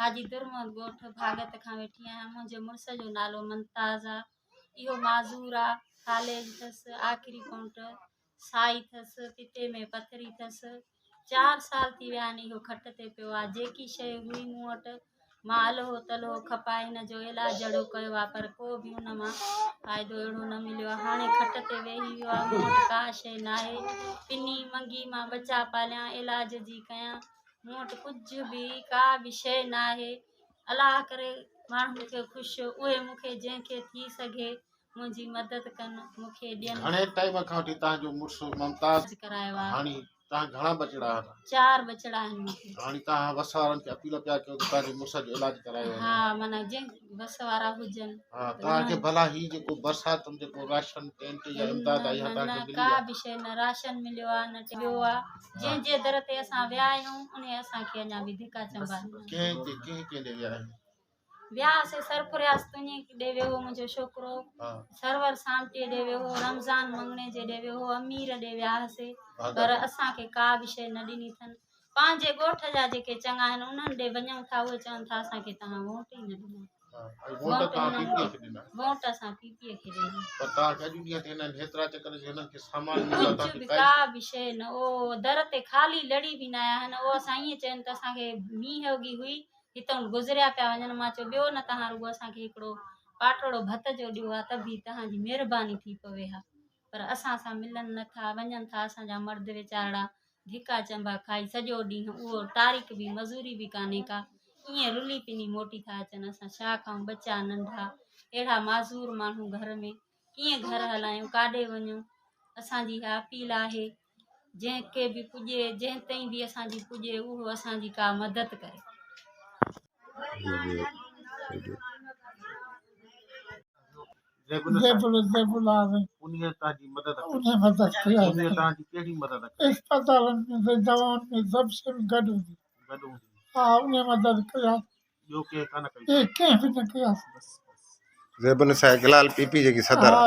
حاجي در محمد ڳوٺ ڀاڳت کان ويٺي آهيان. منهنجي مڙس جو نالو ممتاز آ. اهو معذور آ. فالج ٿس، آخري پونٽ سائي ٿس، پتي ۾ پٿري ٿس. چار سال ٿي ويا آهن اهو کٽ تي پيو آ. جيڪي شيء هئي مون وٽ مان الهو تلهو کپائي هن جو علاج جهڙو ڪيو آ پر ڪو به ان مان فائدو اهڙو نه مليو آ. هاڻي کٽ تي ويهي ويو آ. مون وٽ ڪا شيء ناهي. پني منگي مان ٻچا پاليان، علاج جي ڪيان. مون وٽ ڪجهه به ڪا به شيء ناهي. الله ڪري ماڻهن کي خوش اهي مون کي جنهن کي ٿي سگهي منهنجي مدد ڪن مون کي ڏين. گهڻي ٽائيم کان وٺي توهان جو مڙس ممتاز ڪرايو آ. هاڻي توهان گهڻا ٻچڙا آهن؟ چار ٻچڙا آهن مون کي. هاڻي توهان وس وارن کي اپيل پيا ڪيو ته توهان جي مڙس جو علاج ڪرايو وڃي. ها معنيٰ جنهن وس وارا هجن. ها توهان کي ڀلا هي جيڪو برساتن جيڪو راشن ٽينٽ يا امداد آئي آهي توهان کي ملي ڪا آهي؟ به شيء نه راشن مليو آ نه ٻيو آ جنهن جي در تي اسان ويا آهيون انهي اسان کي اڃا به ڌڪا چنبا ڏنا. ڪنهن تي ڪنهن ڪنهن ڏي ويا آهيو؟ ويا سي سرفراز تنهنجي ڏي ويو هو منهنجو ڇوڪرو سرور سامٽي ڏي ويو هو رمضان مڱڻيجي ڏي ويو هو امير ڏي ويا هسي پر اسان کي ڪا به شيء نه ڏني اٿن پنهنجي ڳوٺ جا جيڪي چڱا آهن انهن ڏي وڃون ٿا اهي چون ٿا اسان کي توهان ووٽ ئي نه ڏنا ووٽ اسان پي پي کي ڏنا ڪجهه به ڪا به شيء نه او در تي خالي لڙي به نه آيا آهن او اسان ائين چون ته اسان کي مينهن وڳي هئي هتئون گذريا پيا وڃن. مان چيو، ٻيو نه تهان رڳو اسان کي هڪڙو پاٽوڙو ڀت جو ڏيو ها ته به تهان جي مهرباني ٿي پوي ها. پر اسان سان ملن نه ٿا، وڃن ٿا اسان جا مرد ويچارڙا ڌڪا چنبا کائي سڄو ڏينهن اهو ٽاريڪ به مزوري به ڪانهي ڪا، ائين رلي پني موٽي ٿا اچن. اسان ڇا کائون، ٻچا ننڍا، اهڙا معذور ماڻهو گهر ۾ ڪيئن گهر هلايون، ڪاڏي وڃون؟ اسان جي اها اپيل آهي جنهن کي به پڄي، جنهن تائين به اسان جي پڄي، اهو اسان جي ڪا مدد ڪري. زيب النساء گلال پي پي جيڪي صدر آ.